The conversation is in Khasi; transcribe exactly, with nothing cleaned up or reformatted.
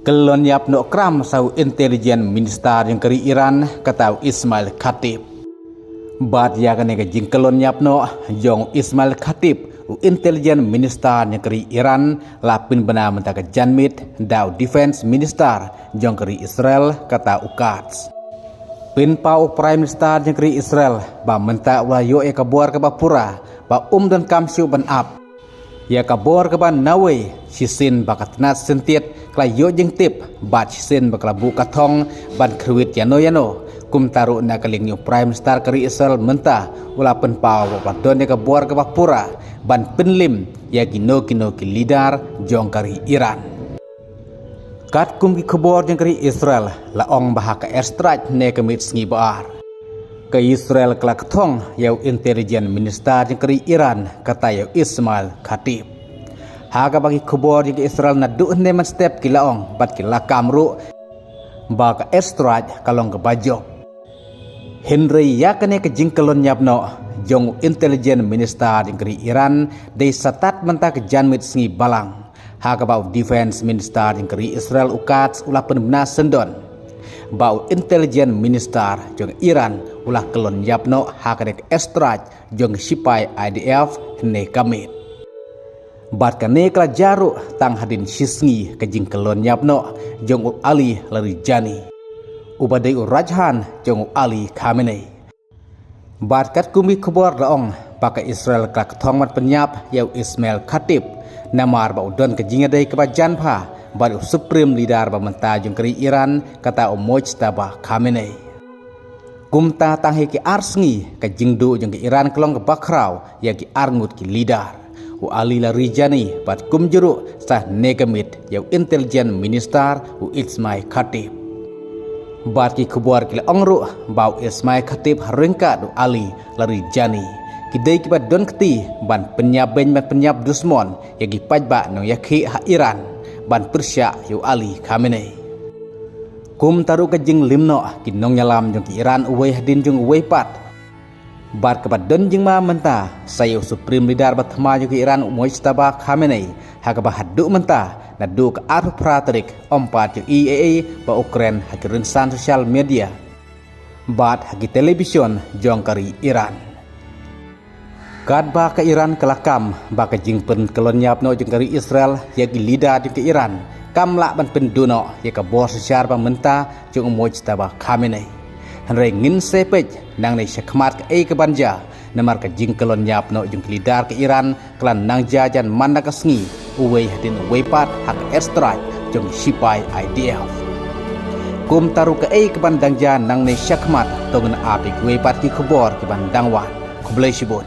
Kyllon ïap noh kram sa u intelligence minister jong ka ri Iran, kata u Ismail Khatib. Bad ïa kane ka jingkyllon ïap noh jong u Ismail Khatib, u intelligence minister jong ka ri Iran, la pynbna mynta ka janmiet da u defense minister jong ka ri Israel, kata u Katz. Pynpaw u Prime Minister jong ka ri Israel ba mynta u la ïoh ïa ka bor kaba pura ba um donkam shuh ban ap ïa ka bor kaba nawei, shisien ba ka tnat syntiat ka la ïoh jingtip bad shisien ba ka la buh ka thong ban kyrwit ïano ïano. Kumta ruh na ka liang u Prime Minister ka ri Israel mynta u la pynpaw ba ka don ïa ka bor kaba pura ban pynlim ïa kino kino ki leader jong ka ri Iran. Katkum ki khubor jong ka ri Israel la ong ba ha ka airstrike ne ka miet sngi ba ar, ka Israel ka la kthong ïa u intelligence minister jong ka ri Iran, kata ïa u Ismail Khatib. Ha kaba ki khubor jong ka Israel naduh hynne mynstep ki la ong bad ki la kam ruh ba ka airstrike ka long kaba jop. Hynrei ïa kane ka jingkyllon ïap noh jong u intelligence minister jong ka ri Iran dei sa tad mynta ka janmiet sngi balang, ha kaba u defense minister jong ka ri Israel u Katz u la pynbna syndon ba u intelligence minister jong Iran u la kyllon ïap noh ha kane ka airstrike jong ka shipai I D F hynne ka miet. Bad kane ka la jia ruh tang hadien shisngi ka jingkyllon ïap noh jong u Ali Larijani, uba dei u rajan jong u Ali Khamenei. Bad katkum ki khubor la ong ba ka Israel ka la kthong ban pynïap ïa u Ismail Khatib namar ba u don ka jingïadei kaba jan bha bad u supreme leader ba mynta jong ka ri Iran, kata u Mojtaba Khamenei. Kumta tang ha ki ar sngi ka jingduh jong ka Iran ka long kaba khraw ïa ki arngut ki leader, u Ali Larijani bad kumjuh ruh sa hynne ka miet ïa u intelligence minister u Ismail Khatib. Bad ki khubor ki la ong ruh ba u Ismail Khatib ha ryngkat u Ali Larijani ki dei kiba don kti ban pynïap beiñ ban pynïap dusmon ïa ki paidbah nongïakhih ha Iran ban pyrshah ïa u Ali Khamenei. Kumta ruh ka jinglim noh ki nongïalam jong ka Iran uwei hadien jong uwei pat. Bad kaba don jingma mynta sa ïa u supreme leader ba thma jong ka Iran u Mojtaba Khamenei, ha kaba haduh mynta naduh ka arphew phra tarik ym pat ïohi ei ei ba u kren ha ki rynsan social media bad ha ki television jong ka ri Iran. Katba ka Iran ka la kam ba ka jingpynkyllon ïap noh jong ka ri Israel ïa ki leader jong ka Iran kam lah ban pynduh noh ïa ka bor synshar ba mynta jong u Mojtaba Khamenei. Hynrei ngin sa peit nangne shakhmat kaei kaban jia, namar ka jingkyllon ïap noh jong ki leader ka Iran ka la nang jia jan man la ka sngi, uwei hadien uwei pat ha ka airstrike jong ki shipai I D F. Kumta ruh kaei kaban dang jia nangne shakhmat to ngin ap ïa kiwei pat ki khubor kiban dang wan. Khublei shibun.